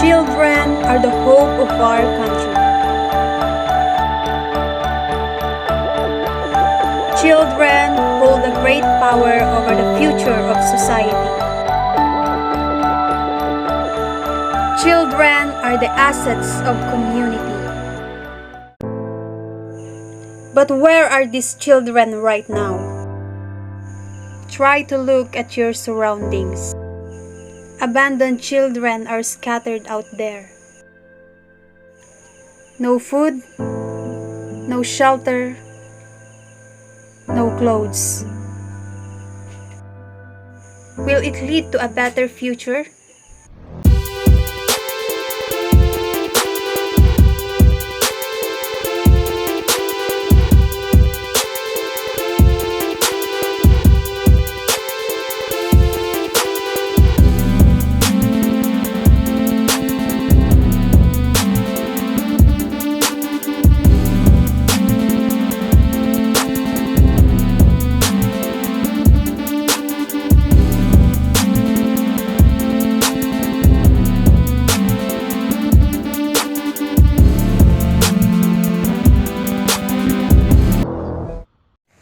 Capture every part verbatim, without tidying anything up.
Children are the hope of our country. Children hold a great power over the future of society. Children are the assets of community. But where are these children right now? Try to look at your surroundings. Abandoned children are scattered out there. No food, no shelter, no clothes. Will it lead to a better future?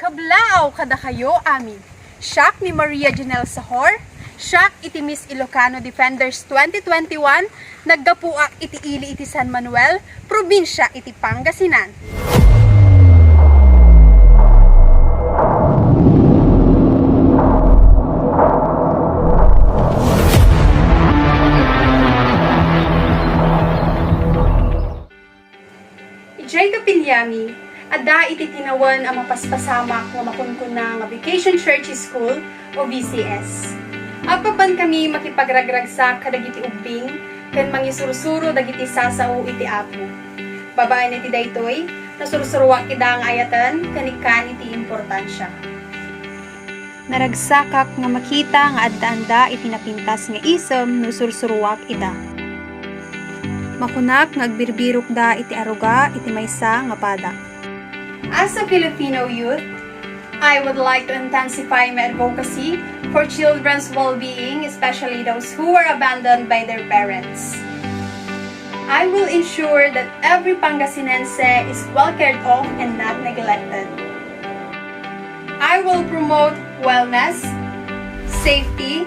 Kablaaw kadakayo amin. Siak ni Maria Janelle Sahor, siak iti Miss Ilocano Defenders twenty twenty-one, naggapuak iti ili iti San Manuel, probinsia iti Pangasinan. Idiay kapiliami, adda iti tinawen a mapaspasamak nga makunkuna nga Vacation Church School o V C S. Agpapan kami makipagragragsak kadagiti ubbing ken mangisursuro dagiti sasao iti Apo. Babaen iti daytoy, nasursuroak ida nga ayaten ken ikkan iti importansia. Naragsakak nga makita nga addaanda iti napintas nga isem no sursuroak ida. Makunak nga agbirbirokda iti aruga iti maysa nga pada. As a Filipino youth, I would like to intensify my advocacy for children's well-being, especially those who were abandoned by their parents. I will ensure that every Pangasinense is well cared of and not neglected. I will promote wellness, safety,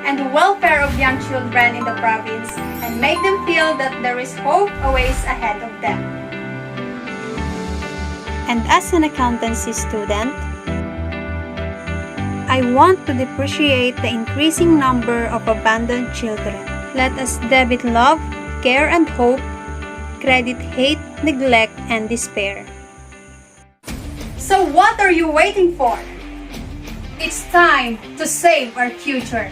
and the welfare of young children in the province and make them feel that there is hope awaits ahead of them. And as an accountancy student, I want to depreciate the increasing number of abandoned children. Let us debit love, care, and hope, credit hate, neglect, and despair. So what are you waiting for? It's time to save our future.